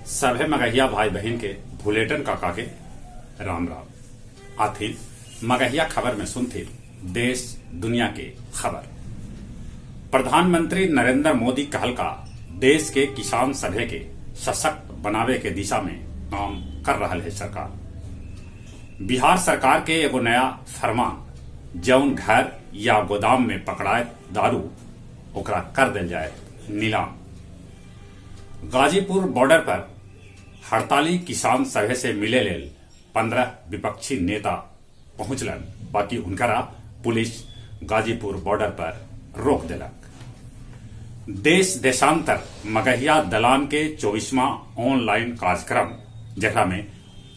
सभे मगहिया भाई बहिन के भुलेटन काका के राम राम। आथिन मगहिया खबर में सुनथिन देश दुनिया के खबर। प्रधानमंत्री नरेंद्र मोदी कहलका देश के किसान सभे के सशक्त बनावे के दिशा में काम कर रहल है सरकार। बिहार सरकार के एगो नया फरमान, जौन घर या गोदाम में पकड़ाए दारू ओकरा कर देल जाए नीलाम। गाजीपुर बॉर्डर पर हड़ताली किसान सभे से मिले लेल 15 विपक्षी नेता पहुंचलन, बाकी उनकरा पुलिस गाजीपुर बॉर्डर पर रोक देलक। देश देशांतर मगहिया दलान के 24वां ऑनलाइन कार्यक्रम, जेकरा में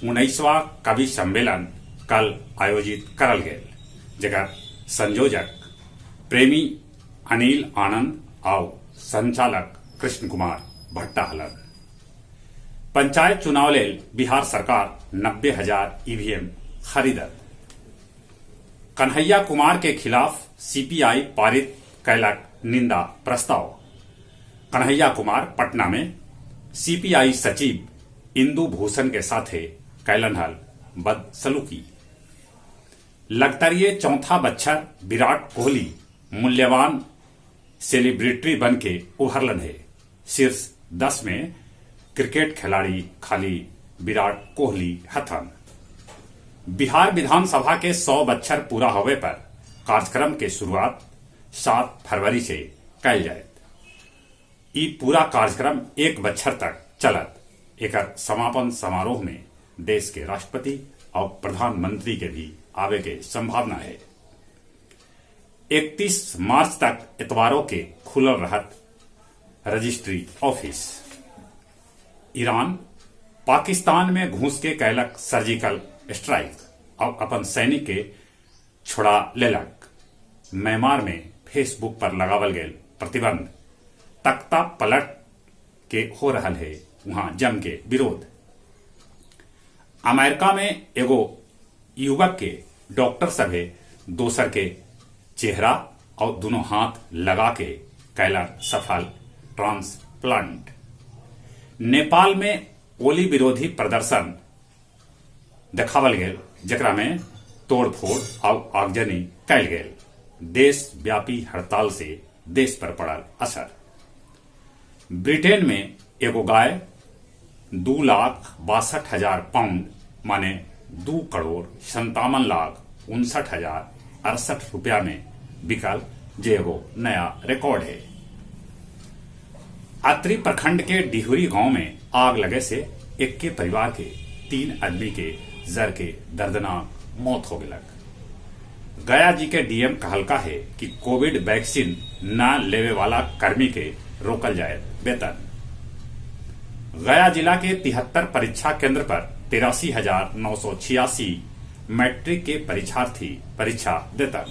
19वां कवि सम्मेलन कल आयोजित करल गेल, जेकर संयोजक प्रेमी अनिल आनंद आउ संचालक कृष्ण कुमार भट्टा हलन। पंचायत चुनाव लेल बिहार सरकार 90,000 ईवीएम खरीदत। कन्हैया कुमार के खिलाफ सीपीआई पारित कैलक निंदा प्रस्ताव। कन्हैया कुमार पटना में सीपीआई सचिव इंदु भूषण के साथे कैलन हल बदसलूकी। लगतरिये चौथा बच्छर विराट कोहली मूल्यवान सेलिब्रिटी बन के उभरलन है। शीर्ष 10 में क्रिकेट खिलाड़ी खाली विराट कोहली हथन। बिहार विधानसभा के 100 बच्छर पूरा होवे पर कार्यक्रम के शुरुआत 7 फरवरी से कैल जाए। ई पूरा कार्यक्रम एक बच्छर तक चलत। एकर समापन समारोह में देश के राष्ट्रपति और प्रधानमंत्री के भी आवे के संभावना है। 31 मार्च तक इतवारों के खुलल रहत रजिस्ट्री ऑफिस। ईरान पाकिस्तान में घुस के कैलक सर्जिकल स्ट्राइक और अपन सैनिक के छोड़ा लेलक। म्यांमार में फेसबुक पर लगावल गेल प्रतिबंध, तख्ता पलट के हो रहल है वहां जम के विरोध। अमेरिका में एगो युवक के डॉक्टर सभे दोसर के चेहरा और दोनों हाथ लगा के कैलन सफल ट्रांसप्लांट। नेपाल में ओली विरोधी प्रदर्शन देखावल गेल, जेकरा में तोड़फोड़ और आगजनी कैल गेल। देश व्यापी हड़ताल से देश पर पड़ल असर। ब्रिटेन में एगो गाय 2,62,000 पाउंड माने 2,57,59,068 रुपया में बिकल, जे एगो नया रिकॉर्ड है। अत्री प्रखंड के डिहुरी गांव में आग लगे से एक परिवार के 3 आदमी के जर के दर्दनाक मौत हो गलक। गया जी के डीएम कहलका है कि कोविड वैक्सीन न लेवे वाला कर्मी के रोकल जाए वेतन। गया जिला के 73 परीक्षा केंद्र पर 83,986 मैट्रिक के परीक्षार्थी परीक्षा देतन।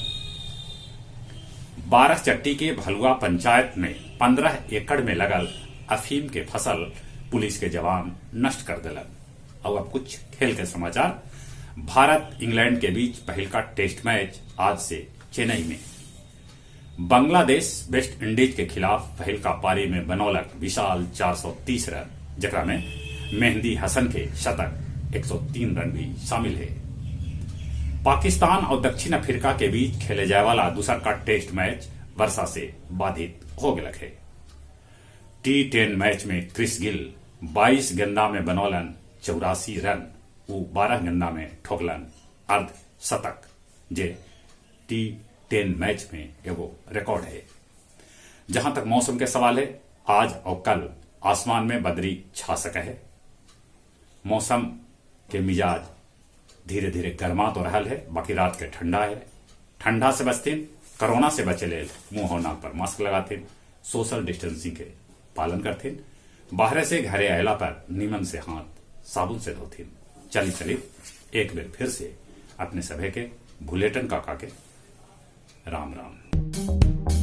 12 चट्टी के भलुआ पंचायत में 15 एकड़ में लगल अफीम के फसल पुलिस के जवान नष्ट कर दिलन। और अब कुछ खेल के समाचार। भारत इंग्लैंड के बीच पहिलका टेस्ट मैच आज से चेन्नई में। बांग्लादेश वेस्ट इंडीज के खिलाफ पहिलका पारी में बनौलक विशाल 430 रन, जकरा में मेहंदी हसन के शतक 103 रन भी शामिल है। पाकिस्तान और दक्षिण अफ्रीका के बीच खेले जाए वाला दूसर का टेस्ट मैच वर्षा से बाधित हो गया है। टी10 मैच में क्रिस गिल 22 गेंदा में बनौलन 84 रन, वो 12 गेंदा में ठोकलन अर्ध शतक, जे टी10 मैच में एगो रिकॉर्ड है। जहां तक मौसम के सवाल है, आज और कल आसमान में बदरी छा सके है। मौसम के मिजाज धीरे धीरे गर्मा तो रहल है, बाकी रात के ठंडा है। ठंडा से बचतीन, कोरोना से बचे लेल मुंह और नाक पर मास्क लगाथिन, सोशल डिस्टेंसिंग के पालन करथिन, बाहर से घरे आयला पर नीमन से हाथ साबुन से धोथिन। चली चली एक बेर फिर से अपने सभे के भुलेटन काका के राम राम।